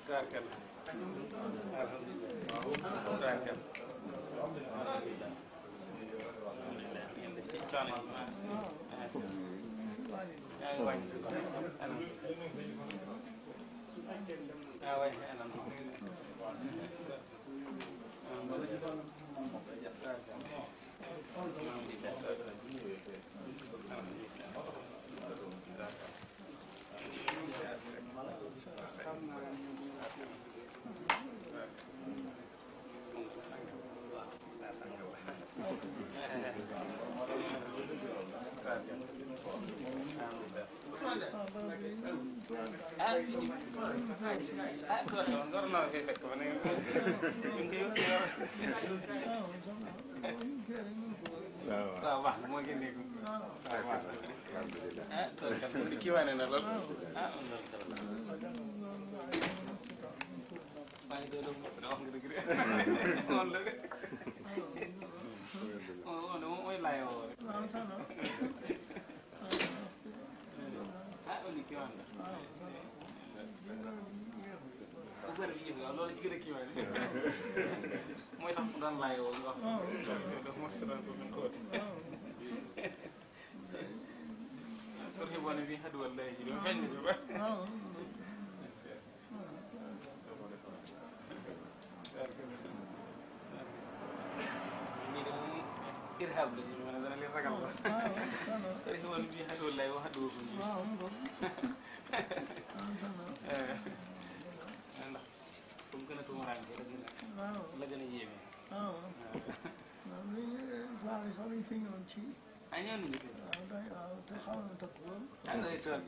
Tubaarkalla. alhamdulilah. Tubaarkalla. alhamdulilah. ngeen def ci coono yi. yaa ngi wàññi ko. ah oui waaw wax moo ngi nekk waaw wax kii wane na lool maa ngi doon wax nga dëgg de moom la de moom mooy laayoo rek oli kii wane la bu bëri bi yëpp loolu ci gën a kii wane mooy tax mu daan laayoo wax daf mos daan ko min xooti sorti bone bi xadu wallahi ji doon feeñ bi ba ñii de moom irhab la ñu mën a dana leen ragal la sorti bone bi xadu wallahi wax xadu ko ndax comme gën a tuumaraanke la gën a yéeme ah ñëw nañu tey. waaw te xaw na takk lool. ah day toog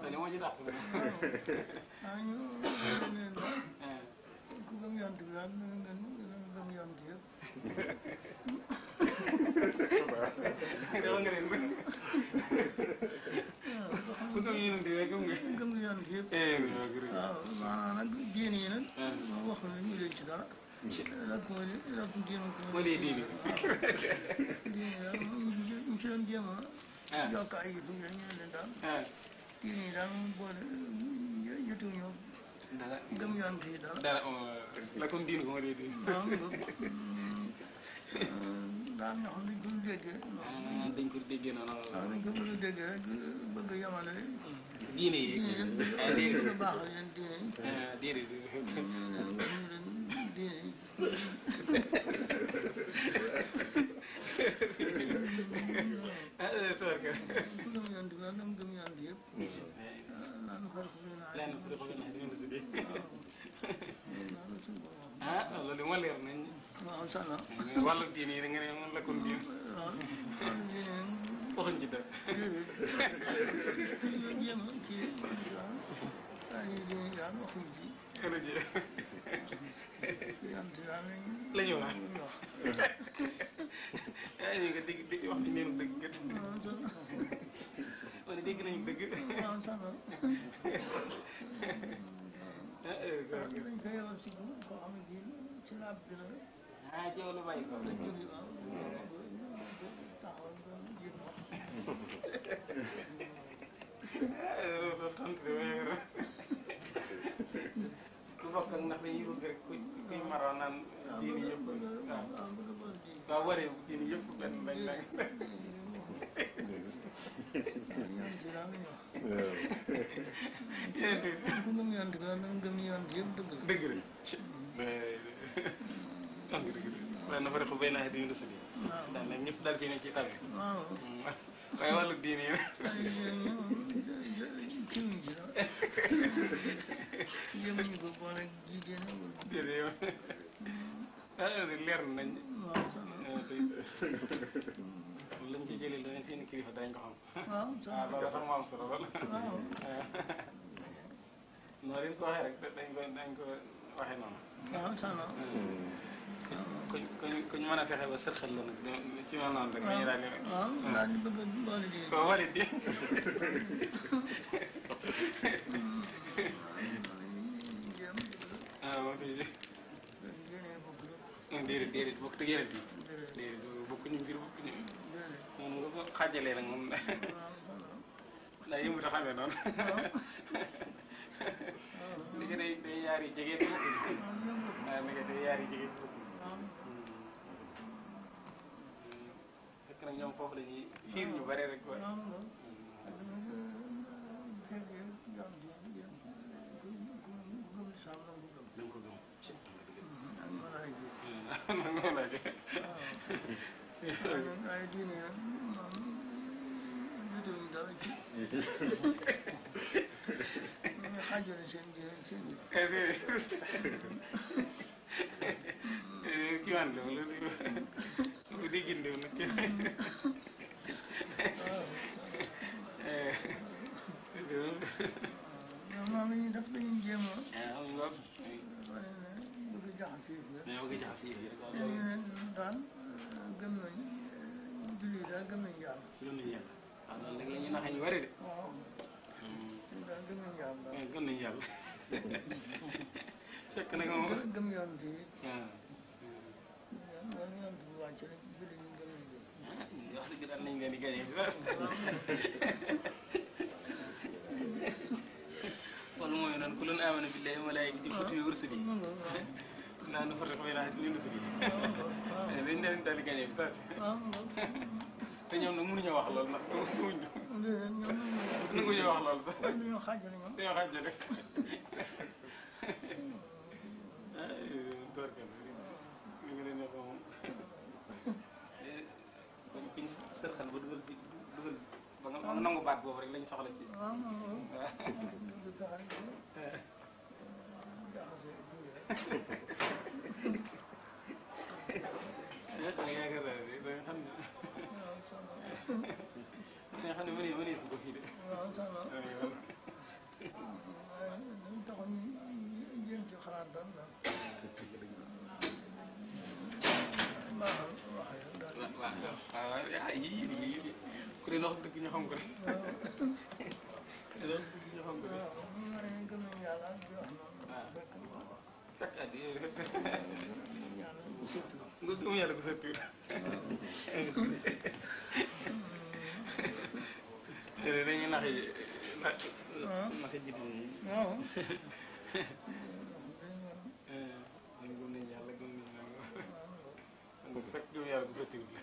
te moo ci dàq. ñu leen daal. ku gëm yant bi daal nga gëm yant yëpp. dama nga leen ko. ku gëm yonent bi rek gëm nga. gëm yant yëpp. waaw maanaam nag diine yi nag. wax na ñu leen ci dara. lakum diinukum waliya diin. diine daal ñu ci doon jéem a yokk ay yëf ñu leen daal. diine yi daal moom boole jotuñu dara gëm yant yi daal. dara lakum diinukum waliya diin. waaw daal ñoo xam dañ ko déggee. dañ ko déggee noonu. waaw dañ ko bëgg a déggee rek bëgg a yemale. diine yi. bëgg a baaxal leen diine yi. déedéet. loolu moo leer nañ. waaw sax na. wàllu diine yi da nga ne man la kon diine. waaw wàllu diine waxuñ ci dara. jéem a kii waaw diine daal waxuñ ci. xëy ji. yant daal la ñu wax. yaa ngi nga dégg dégg wax nañu leen dëgg. wala dégg nañu dëgg. waaw sax na. dañ koy yowal si koo xam ne bii ci laab bi la. ah jéem a bàyyi ko. dañ jóge waaw taxawal ba yëg wax. loolu tontu bi may wér. ku bokk ak ndax dañuy bëgg rek kuy maroo naan diini yëpp. waaw waree diini yëpp benn lañ nag. ku gëm yant bi daal nga gëm yant yëpp dëgg la. dëgg la. wax nga dëgg la. waaye na fa rek bay naa diini sëñ bi. daal nag ñëpp daal ci ne ci tabi. waaw. waaye wàllu diini yi nag. kii wuñ ci daal. yëmuñu ko boole jigéen déedéet leer nañ. waaw sax na. lañ ci jëlee danañ seen kilifa dañ ko xam. waaw sax na. loolu sax moo am solo lool. waaw. noonu leen ko waxee rek dañ ko waxee noonu. waaw sax na. kuñ mën a fexe ba sërxal la nag ci ma noonu rek dañuy daal di rek. waaw daal di bëgg a boole di. koo wali di. waaw déedéet bokk te yeneen yi. déedéet bokkuñu mbir bokkuñu. moom nga ko xaajalee nag moom daa yëngu te xamee noonu. li nga day yaar yi jege ah ndekete yaar yi jege fekk nag ñoom foofu la ñuy fiir ñu bare rek quoi. ay diine nag moom jotuñu dara ci ñu xaajale seen diine seen yëpp. kii waan la wala di gindew nag ñoom la ñuy def dañuy jéem a wane ne bëgg jaxase yëf yi daal gëm nañ julli daal gëm nañ yàlla. gëm nañ yàlla waaw loolu nag la ñuy naxee ñu bari de. waaw daal gëm nañ yàlla daal. gëm nañ yàlla fekk nag moom gëm yoon bi. waaw loolu yoon bi wàcc rek julli ñu gëm nañ leen. wax dëgg daal nañ leen di gagné wala mooy noonu ku leen amana billahi wa malaa'ikatihi wa kutubihi wa rusulihi naa nu farriqu bayna ahadin min rusulihi dañ leen daal di gagné bi saa si te ñoom nag mënuñoo wax loolu ndax mënuñu wax loolu sax dañoo xaajale ñoom. dañoo xaajale torkal li nga leen ko moom kon kuñ sërxal ba dugal ba nga nangu baat boobu rek lañ soxla ci waaw yaakaar naa ne da nga xam ne da nga xam ne mënee su ko fii de. waaw ça va waaye dañu taxoon ñu jéem ci xalaat daal daal baaxal waxee daal. waaw yii ku ne wax dëgg ñu xam ko rek. ku ne wax dëgg ñu xam ko rek. waaw bu ñu waree gëm nañu yàlla di wax noonu. fekk at yii yàlla bu sotti. nga gëm yàlla bu sotti dañuy nax yi nax yi jiitu ñi. waaw. dañu gëm nañu yàlla gëm nañu nangam. nga fekk gëm yàlla bu sotti wut la.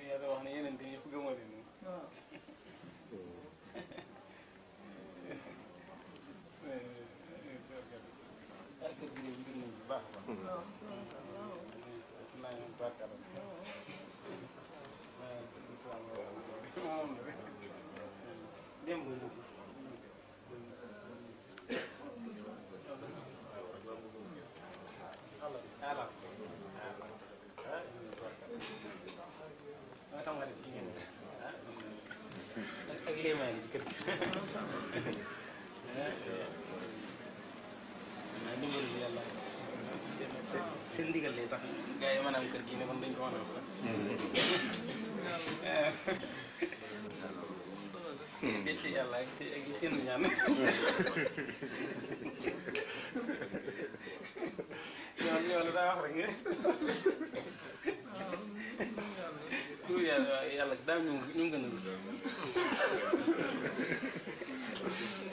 yàlla wax ne yeneen ñëpp gëmoo leen moom. waaw. kër gi de mbir nañu bu baax a baax. waaw. naa ñoom barkala. moom la rek démb ala moo tax ma def ci ngeen ak léemaa ngi ci kër gi dimbalu bi yàlla seen ndigal lay tax gars yi maanaam kër gi ne man dañ ko mën a wax ci yàlla ak seen ñaan ñoo la daa wax rek nga pour yàlla daa ñu gën a rus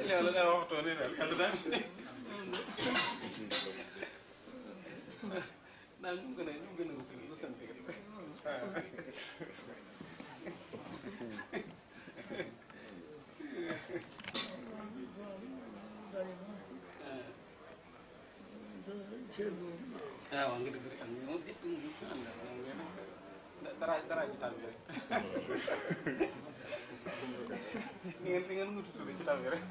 loolu daa waxtoo ne daal yàlla daa daal ñu gën a rus lu sant waaw nga dëgg rek am moom it dara ji taal bi rek di ngeen mutu tudd ci taal bi rek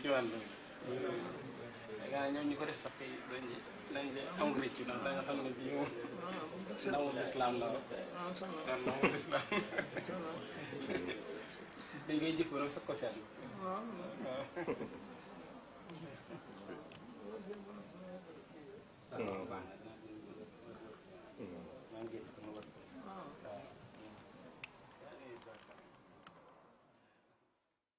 ci wàllu gaa ñoom ñu ko def sax dañ amul rëcc ndax da nga xam ne bii moom ndawul islam la rek ndawul islam dañ koy jëf rek sax ko seet waaw baax na